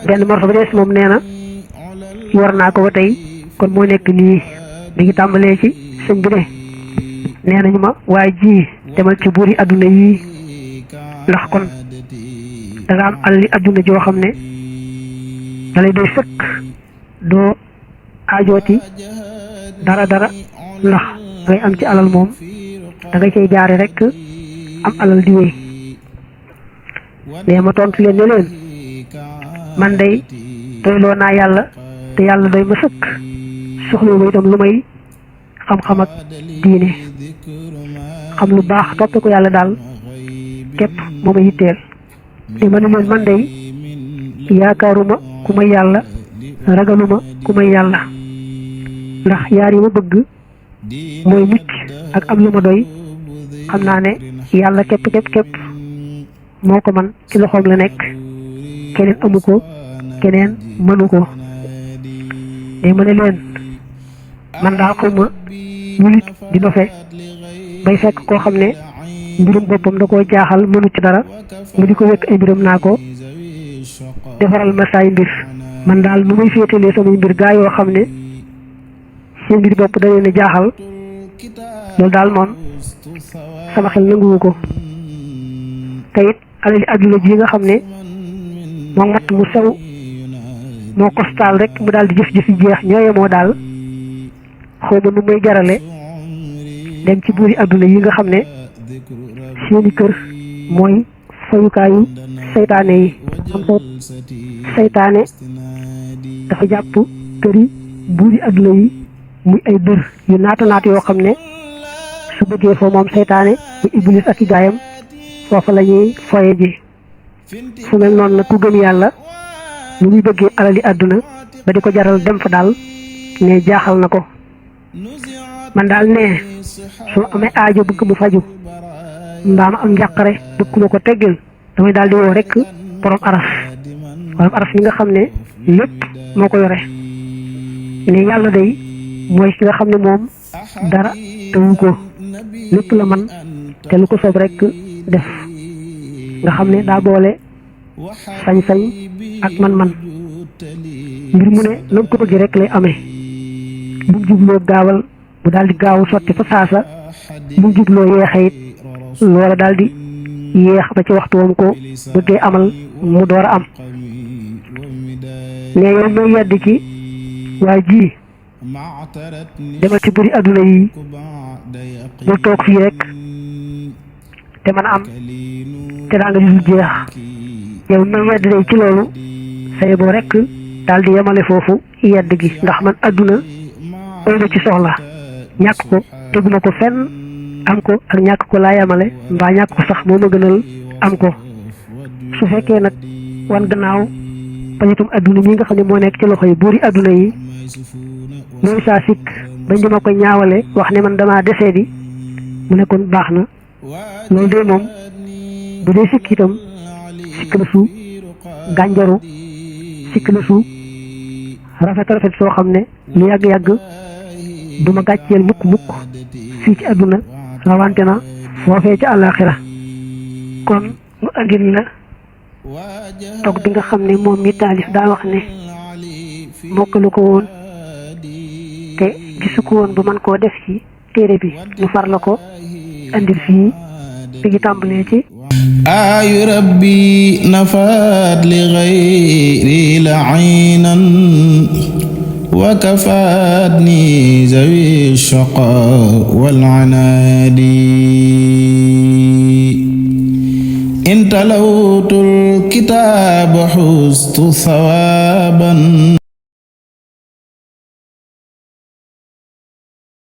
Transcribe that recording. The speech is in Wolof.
benn morso ba des moom nee na yor naa ko ba tey kon moo nekk nii mi ngi tàmbalee ci sëñ bi ne nee nañu ma waaye ji demal ci buuri adduna yii ndax kon danga am alali adduna joo xam ne da lay doy sëkk doo aajooti dara ndax ngay am ci alal moom da nga cay jaare rek am alal di wéy nee ma tontu leen ne leen man day doyloo naa yàlla te yàlla doy ma sëkk soxla ma itam lu may xam-xam ak diine xam lu baax toppe ko yàlla daal képp moo ma yitteel te ma ne leen man day yaakaaruma ku may yàlla ragaluma ku may yàlla ndax yaar yi ma bëgg mooy mucc ak am lu ma doy xam naa ne yàlla képp moo ko man ci loxoom la nekk keneen amu ko keneen mënu ko day ma ne leen man daal xaw ma ñu nit di dofe bay fekk koo xam ne mbirum boppam da koo jaaxal mënu ci dara mu di ko wekk ay mbiram naa ko defaral ma saay mbir man daal nu may féetalee samay mbir gaa yoo xam ne seen mbir bopp da leen a jaaxal loolu daal moom sama xel nanguwu ko te it alali adduna ji nga xam ne moo matt mu sew moo kostaal rek mu daal di jëf-jëfi jeex ñooye moo daal xaw ma nu may jarale dem ci buuri adduna yi nga xam ne seeni kër mooy fayukaayu seytaane yi am seytaane dafa jàpp këri buuri adduna yi muy ay dër yu naata yoo xam ne su bëggee foo moom seytaane mu iblis ak i gaayam foofa la ñuy foye ji fu mel noonu nag ku gëm yàlla mu ngi bëggee alali àdduna ba di ko jaral dem fa daal ne jaaxal na ko man daal ne su amee aajo bëgg mu faju mbaa ma am njàqare bëgg ma ko teggil damay daal di woo rek borom aras mi nga xam ne lépp moo ko yore ne yàlla day mooy ki nga xam ne moom dara tewu ko lépp la man te lu ko soob rek def nga xam ne daa boole sañ-sañ ak man-man mbir mu ne la ko bëgg rek lay amee bu jubloo gaawal bu daal di gaaw sotti fa saasa bu jubloo yeexe it loola daal di yéex ba ci waxtu wam ko bëggee amal mu door a am ne yow may yedd ci waa ji demal ci buri adduna yi bul toog fii rek te mën a am te daa nga gisul jeex yow may yedd day ci loolu say boo rek daal di yemale foofu yedd gi ndax man adduna ëy na ci soxla ñàkk ko teguma ko fenn am ko ak ñàkk ko laa yemale mbaa ñàkk ko sax moo ma gënal am ko su fekkee nag wan gannaaw pañitum adduna mi nga xam ne moo nekk ci loxo yi buuri adduna yi mooy saa sikk bañ dima ko ñaawale wax ne man damaa desee di mu ne kon baax na loolu de moom bu dee sikk itam sikk la su gànjaru sikk la su rafet soo xam ne lu yàgg-yàgg du ma gàcceel mukk fii ci àdduna rawante na foofee ci àllaaxira kon mu andil la toog bi nga xam ne moom mi taalif daa wax ne mokkalu ko woon te gisu ko woon bu mën koo def ci téere bi ñu far la ko andil fii bi ngi tàmbalee ci aayu rabbi nafaat li gayri la'inan wa kafaatni zawi shaqa wal anaadi in talawtul kitaaba xustu thawaaban